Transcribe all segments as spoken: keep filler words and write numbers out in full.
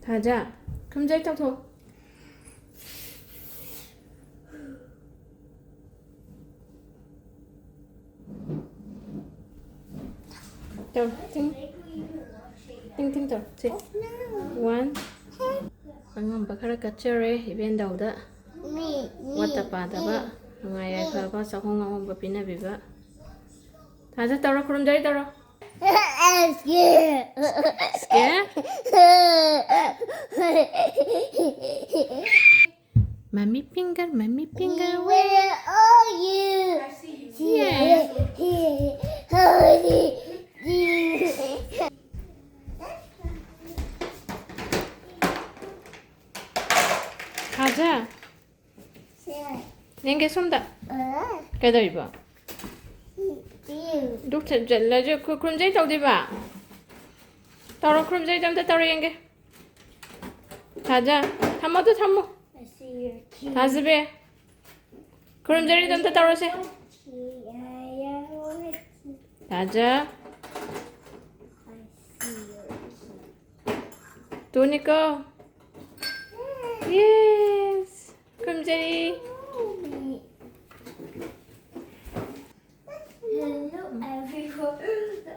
ꯊꯥꯖ, ꯈꯨꯔꯨꯝꯖꯔꯤ ꯇꯧꯊꯣꯛ꯫ ꯇꯧ, ꯊꯤꯡ꯫ ꯊꯤꯡ, ꯊꯤꯡ ꯇꯧ꯫ ꯁꯤ꯫ One꯫ ꯑꯉꯝꯕ ꯈꯔ ꯀꯠꯆꯔꯦ ꯏꯕꯦꯟꯗꯧꯗ꯫ ꯋꯥꯠꯇ ꯄꯥꯗꯕ, ꯅꯨꯡꯉꯥꯏ ꯌꯥꯏꯐꯕ, ꯆꯥꯛꯈꯨꯝ ꯑꯍꯣꯡꯕ ꯄꯤꯅꯕꯤꯕ꯫ ꯊꯥꯖ ꯇꯧꯔꯣ, ꯈꯨꯔꯨꯝꯖꯔꯤ ꯇꯧꯔꯣ꯫ ꯁ꯭ꯀꯦ꯫ Mommy finger, mommy finger, where are you? Yes. ꯊꯥꯖ꯫ ꯌꯦꯡꯒꯦ ꯁꯣꯝꯗ꯫ ꯀꯩꯗꯧꯔꯤꯕ? ꯗꯨꯛ ꯊ-, ꯖ-, ꯂ-, ꯖ-, ꯈꯨ-, ꯈꯨꯔꯨꯝꯖꯩ ꯇꯧꯗꯣꯏꯕ? ꯇꯧꯔꯣ, ꯈꯨꯔꯨꯝꯖꯩꯗꯣ ꯑꯝꯇ ꯇꯧꯔꯣ ꯌꯦꯡꯒꯦ꯫ ꯊꯥꯖ, ꯊꯝꯃꯣ ꯑꯗꯨ ꯊꯝꯃꯣ꯫ ꯊꯥꯖꯕꯤ꯫ ꯈꯨꯔꯨꯝꯖꯔꯤꯗꯣ ꯑꯝꯇ ꯇꯧꯔꯣꯁꯦ꯫ ꯊꯥꯖ꯫ ꯇꯨꯅꯤꯀꯣ꯫ Yes꯫ ꯈꯨꯔꯨꯝꯖꯔꯤ꯫ Hello everyone.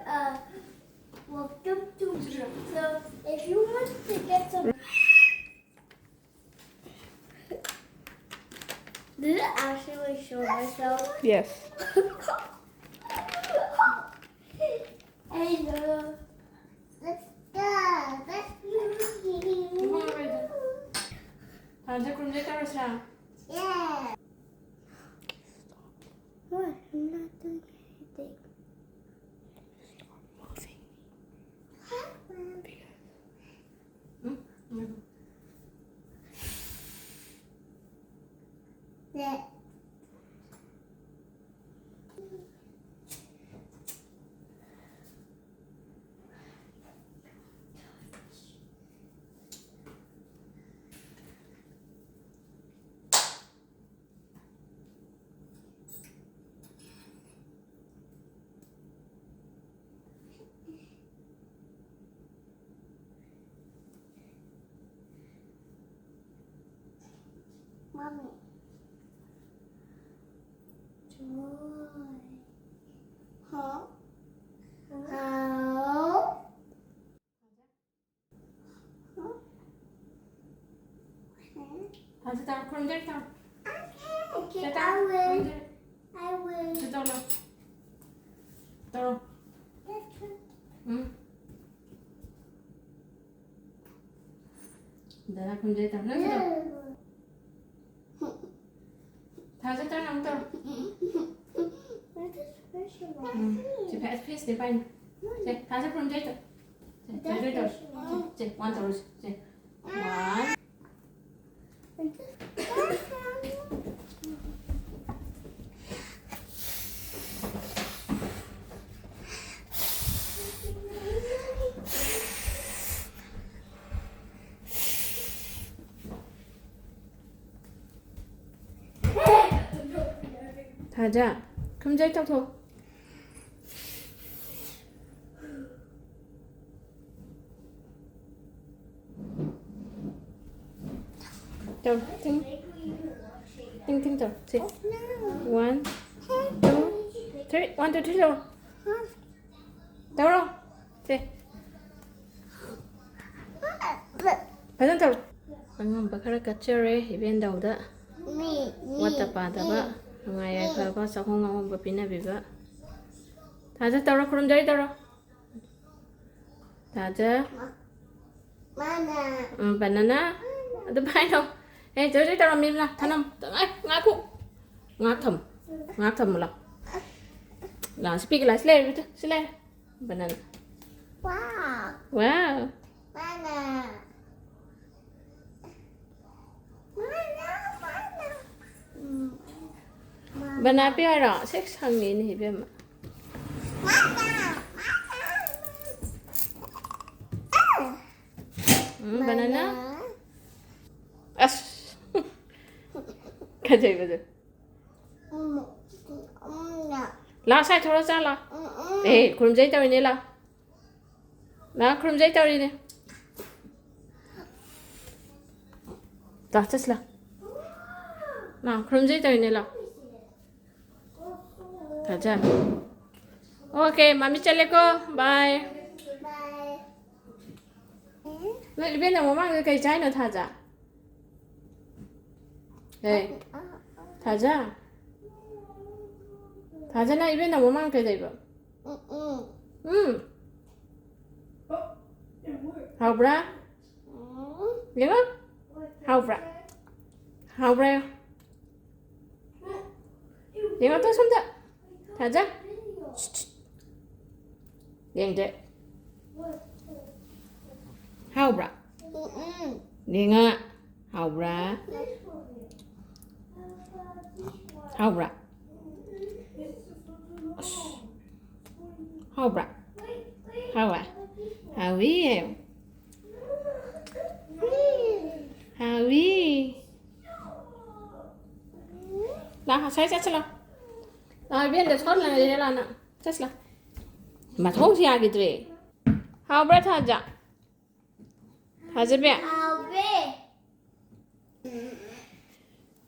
Uh, welcome to. So if you want to get some. Did I actually show myself? Yes. Hey, uh, let's go. Let's go. ꯊꯥꯖ, ꯈꯨꯔꯨꯝꯖꯩ ꯇꯧꯔꯁꯤꯔꯥ? Yeah. What? I'm not doing anything. Stop moving. Huh? Hmm? Yeah. Mommy. Joy. Huh? How? ꯍꯥ? ꯇꯥꯖꯥ, ꯇꯥꯔꯣ, ꯈꯨꯔꯨꯝꯖꯔꯤ, ꯇꯥꯔꯣ꯫ Okay, ꯁꯦ, ꯇꯥꯔꯣ, I will. ꯈꯨꯔꯨꯝꯖꯔꯤ꯫ I will. ꯁꯦ, ꯇꯧꯔꯣ꯫ ꯇꯧꯔꯣ꯫ ꯎꯝ꯫ ꯗꯗꯥ ꯈꯨꯔꯨꯝꯖꯔꯤ, ꯇꯥꯔꯣ꯫ ꯅꯪ ꯁꯦ ꯇꯧꯔꯣ꯫ ꯊꯥꯖ, ꯇꯥꯔꯣ, ꯑꯃꯨꯛ ꯇꯧꯔꯣ꯫ ꯎꯝ꯫ ꯁꯤ ꯐꯦꯁ, ꯐꯦꯁꯇꯤ ꯄꯥꯏꯅꯤ꯫ ꯁꯦ, ꯊꯥꯖ ꯈꯨꯔꯨꯝꯖꯔꯤ ꯇꯧ꯫ ꯁꯦ, ꯈꯨꯔꯨꯝꯖꯔꯤ ꯇꯧ꯫ ꯁꯦ, ꯁꯦ, ꯋꯥꯟ ꯇꯧꯔꯁꯤ꯫ ꯁꯦ, ꯋꯥꯟ꯫ ꯊꯥꯖ, ꯈꯨꯔꯨꯝꯖꯔꯤ ꯇꯧꯊꯣꯛ꯫ ꯇꯧ, ꯊꯤꯡ꯫ ꯊꯤꯡ, ꯊꯤꯡ ꯇꯧ꯫ ꯁꯤ꯫ One, two, three. One, two, three ꯇꯧꯔꯣ꯫ ꯇꯧꯔꯣ꯫ ꯁꯦ꯫ ꯐꯖꯅ ꯇꯧꯔꯣ꯫ ꯑꯉꯝꯕ ꯈꯔ ꯀꯠꯆꯔꯦ ꯏꯕꯦꯟꯗꯧꯗ꯫ ꯃꯤ, ꯃꯤ, ꯋꯥꯠꯇ ꯄꯥꯗꯕ, ꯃꯤ, ꯅꯨꯡꯉꯥꯏ ꯃꯤ꯫ ꯌꯥꯏꯐꯕ, ꯆꯥꯛꯈꯨꯝ ꯑꯉꯝꯕ ꯄꯤꯅꯕꯤꯕ꯫ ꯊꯥꯖ ꯇꯧꯔꯣ, ꯈꯨꯔꯨꯝꯖꯔꯤ ꯇꯧꯔꯣ꯫ ꯊꯥꯖ꯫ ꯃꯥ-, ꯃꯥꯅ꯫ ꯎꯝ, banana꯫ ꯑꯗꯨ ꯄꯥꯏꯔꯣ꯫ ꯑꯦ, ꯖꯣꯏ ꯖꯣꯏ ꯇꯧꯔꯝꯃꯤꯕꯅ꯫ ꯊꯅꯝ꯫ ꯉꯥꯏ-, ꯉꯥꯏꯈꯣ꯫ ꯉꯥꯏꯍꯥꯛ ꯊꯝꯃꯨ꯫ ꯉꯥꯏꯍꯥꯛ ꯊꯝꯃꯨ ꯂꯥꯎ꯫ ꯂꯥꯎ, ꯁꯤ ꯄꯤꯒꯦ ꯂꯥꯎ꯫ ꯁꯤ ꯂꯩꯔꯦ, ꯁꯤ ꯂꯩꯔꯦ꯫ Banana꯫ Wow꯫ Wow꯫ ꯃꯥꯅ꯫ ꯕꯅꯥ ꯄꯤꯌꯨ ꯍꯥꯏꯔꯣ? ꯁꯦ ꯁꯪꯉꯤꯅꯦ ꯏꯕꯦꯝꯃ꯫ ꯎꯝ, banana꯫ ꯑꯁ꯫ ꯐꯖꯩ, ꯐꯖꯩ꯫ ꯂꯥꯛ ꯁꯥꯏ ꯊꯣꯔꯛꯑꯣ ꯆꯥ ꯂꯥꯛ꯫ ꯑꯦ, ꯈꯨꯔꯨꯝꯖꯩ ꯇꯧꯔꯤꯅꯦ ꯂꯥꯛ꯫ ꯂꯥꯛ ꯈꯨꯔꯨꯝꯖꯩ ꯇꯧꯔꯤꯅꯦ꯫ ꯂꯥꯛ ꯆꯠꯁꯤ ꯂꯥꯛ꯫ ꯂꯥꯎ, ꯈꯨꯔꯨꯝꯖꯩ ꯇꯧꯔꯤꯅꯦ, ꯂꯥꯎ꯫ ꯊꯥꯖ꯫ ꯑꯣꯀꯦ, ꯃꯥꯃꯤ ꯆꯠꯂꯦꯀꯣ꯫ ꯕꯥꯏ꯫ ꯅꯣꯏ ꯏꯕꯦꯟꯅ ꯃꯃꯥꯡꯗ ꯀꯩ ꯆꯥꯏꯅꯣ, ꯊꯥꯖ? ꯑꯦ, ꯊꯥꯖ? ꯊꯥꯖ, ꯅꯪ ꯏꯕꯦꯟꯅ ꯃꯃꯥꯡ ꯀꯩꯗꯧꯕ? ꯎꯝ꯫ ꯍꯥꯎꯕ꯭ꯔꯥ? ꯌꯦꯡꯉꯣ꯫ ꯍꯥꯎꯕ꯭ꯔꯥ? ꯍꯥꯎꯕ꯭ꯔꯥ? ꯌꯦꯡꯉꯣ ꯇꯣ ꯁꯣꯝꯗ꯫ ꯊꯥꯖ꯫ ꯌꯦꯡꯗꯦ꯫ ꯍꯥꯎꯕ꯭ꯔꯥ? ꯌꯦꯡꯉꯣ꯫ ꯍꯥꯎꯕ꯭ꯔꯥ? ꯍꯥꯎꯕ꯭ꯔꯥ? ꯑꯁ꯫ ꯍꯥꯎꯕ꯭ꯔꯥ? ꯍꯥꯎꯋꯦ? ꯍꯥꯎꯋꯤ ꯍꯥꯏꯌꯣ꯫ ꯍꯥꯎꯋꯤ꯫ ꯂꯥ, ꯉꯁꯥꯏ ꯆꯠꯁꯤꯂꯥ꯫ ꯂꯥ, ꯏꯕꯦꯟꯗ ꯁꯣꯠꯂꯒ ꯂꯩꯔꯦ, ꯂꯥ, ꯅꯪ꯫ ꯆꯠꯁꯤꯂꯥ꯫ ꯃꯊꯣꯡꯁꯨ ꯌꯥꯈꯤꯗ꯭ꯔꯦ꯫ ꯍꯥꯎꯕ꯭ꯔꯥ, ꯊꯥꯖ? ꯊꯥꯖꯕꯤ? ꯍꯥꯎꯋꯦ꯫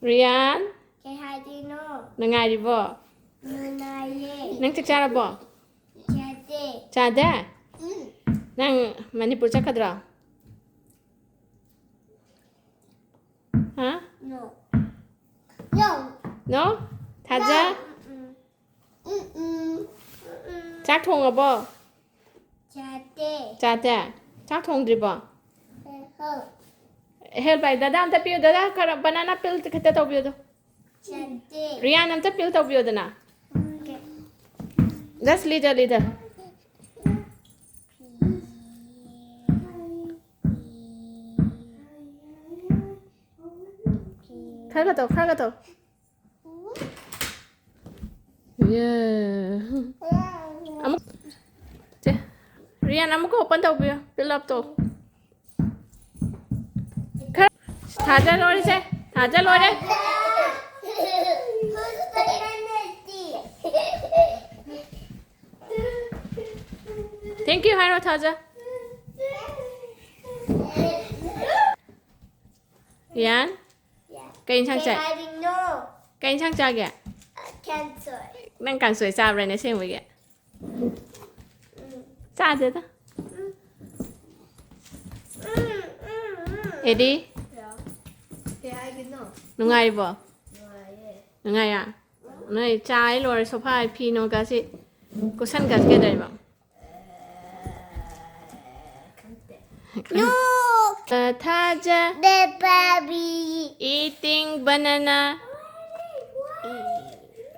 ꯔꯤꯌꯥꯟ? ꯀꯩ ꯍꯥꯏꯗꯣꯏꯅꯣ? ꯅꯨꯡꯉꯥꯏꯔꯤꯕꯣ? ꯅꯨꯡꯉꯥꯏꯌꯦ꯫ ꯅꯪ ꯆꯥꯛ ꯆꯥꯔꯕꯣ? ꯆꯥꯗꯦ꯫ ꯆꯥꯗꯦ? ꯎꯝ꯫ ꯅꯪ ꯃꯅꯤꯄꯨꯔ ꯆꯠꯀꯗ꯭ꯔꯣ? ꯍꯥ? No꯫ No꯫ No? ꯊꯥꯖ? No꯫ ꯎꯝ, ꯎꯝ꯫ ꯎꯝ, ꯎꯝ꯫ ꯎꯝ, ꯎꯝ꯫ ꯆꯥꯛ ꯊꯣꯡꯉꯕꯣ? ꯆꯥꯗꯦ꯫ ꯆꯥꯗꯦ? ꯆꯥꯛ ꯊꯣꯡꯗ꯭ꯔꯤꯕꯣ? ꯍꯣꯏ꯫ Help ꯍꯥꯏ, ꯗꯗꯥ ꯑꯝꯇ ꯄꯤꯌꯨ, ꯗꯗꯥ ꯈꯔ banana peel ꯈꯤꯇ ꯇꯧꯕꯤꯌꯨ ꯑꯗꯣ꯫ ꯆꯥꯗꯦ꯫ ꯔꯤꯌꯥꯟ ꯑꯝꯇ peel ꯇꯧꯕꯤꯌꯨꯗꯅ꯫ ꯎꯝ꯫ Just little, little꯫ ꯈꯔꯒ ꯇꯧ, ꯈꯔꯒ ꯇꯧ꯫ Yeah꯫ ꯑꯃꯨꯛ-, ꯁꯦ, ꯔꯤꯌꯥꯟ ꯑꯃꯨꯛꯀ open ꯇꯧꯕꯤꯌꯨ, peel up ꯇꯧ꯫ ꯈꯔ-, ꯊꯥꯖ ꯂꯣꯏꯔꯦꯁꯦ, ꯊꯥꯖ ꯂꯣꯏꯔꯦ꯫ Thank you ꯍꯥꯏꯔꯣ, ꯊꯥꯖ꯫ ꯔꯤꯌꯥꯟ, ꯀꯩ ꯏꯟꯁꯥꯡ ꯆꯥꯏ? ꯀꯩ ꯍꯥꯏꯔꯤꯅꯣ? ꯀꯩ ꯏꯟꯁꯥꯡ ꯆꯥꯒꯦ? ꯀꯥꯡꯁꯣꯏ꯫ ꯅꯪ ꯀꯥꯡꯁꯣꯏ ꯆꯥꯕ꯭ꯔꯥꯅꯦ ꯑꯁꯦꯡꯕꯒꯤ? ꯎꯝ꯫ ꯆꯥꯗꯦꯗ꯫ ꯎꯝ꯫ ꯎꯝ, ꯎꯝ, ꯎꯝ꯫ ꯑꯦꯗꯤ? ꯀꯩ ꯍꯥꯏꯒꯤꯅꯣ? ꯅꯨꯡꯉꯥꯏꯔꯤꯕꯣ? ꯅꯨꯡꯉꯥꯏꯌꯦ꯫ ꯅꯨꯡꯉꯥꯏꯌꯦ? ꯅꯣꯏ ꯆꯥ ꯍꯦꯛ ꯂꯣꯏꯔ ꯁꯣꯐꯥ ꯐꯤ ꯅꯨꯡ ꯀꯥꯁꯤ ꯀꯨꯁꯟ ꯀꯥꯁꯤ ꯀꯩꯗꯧꯔꯤꯕ? ꯈꯪꯗꯦ꯫ No. ꯊꯥꯖ. The baby. Eating banana.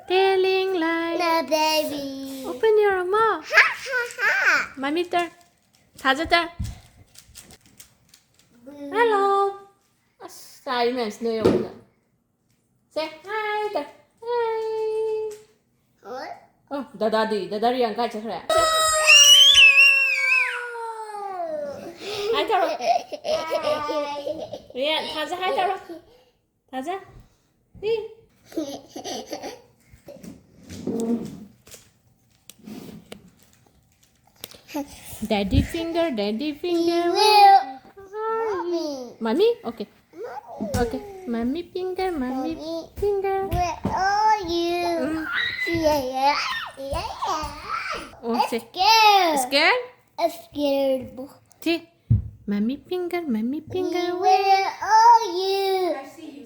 Telling lie. The baby. Open your mouth. Ha, ha, ha. Mommy turn. ꯊꯥꯖ turn. Hello. ꯑꯁ, ꯆꯥꯔꯤ ꯃꯌꯥꯝꯁꯤ ꯅꯣꯏ ꯌꯧꯕꯗ꯫ Say hi, ꯇ-, hi. ꯍꯣꯏ꯫ ꯑꯣ, ꯗꯗꯥꯗꯤ? ꯗꯗꯥ ꯔꯤꯌꯥꯟ ꯀꯥꯏ ꯆꯠꯈ꯭ꯔꯦ? Hi ꯇꯧꯔꯣ꯫ ꯔꯤꯌꯥꯟ, ꯊꯥꯖ hi ꯇꯧꯔꯣ꯫ ꯊꯥꯖ꯫ ꯍꯤ꯫ Daddy finger, daddy finger, where are you? Mommy. Mommy? Okay. Mommy. Okay. Mommy finger, mommy Mommy. Finger. Where are you? Mm. Yeah, yeah, yeah, yeah. Oh, say. Scared. Scared? I'm scared. See? Mommy finger, mommy finger, where? Where are you?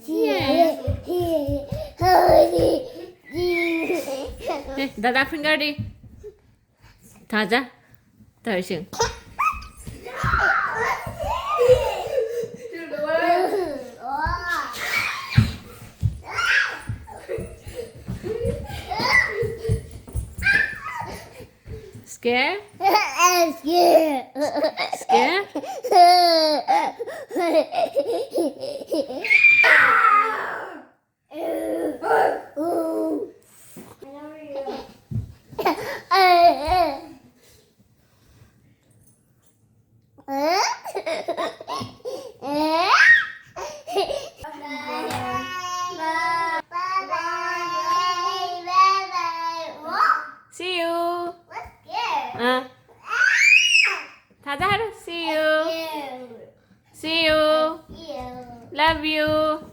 Yeah. Hey, dada finger di. ꯊꯥꯖ꯫ ꯇꯧꯔꯤꯁꯤ꯫ Scare? Scare. Scare? See you. ꯊꯥꯖ ꯍꯥꯏꯔꯣ꯫ See you. See you. Love you.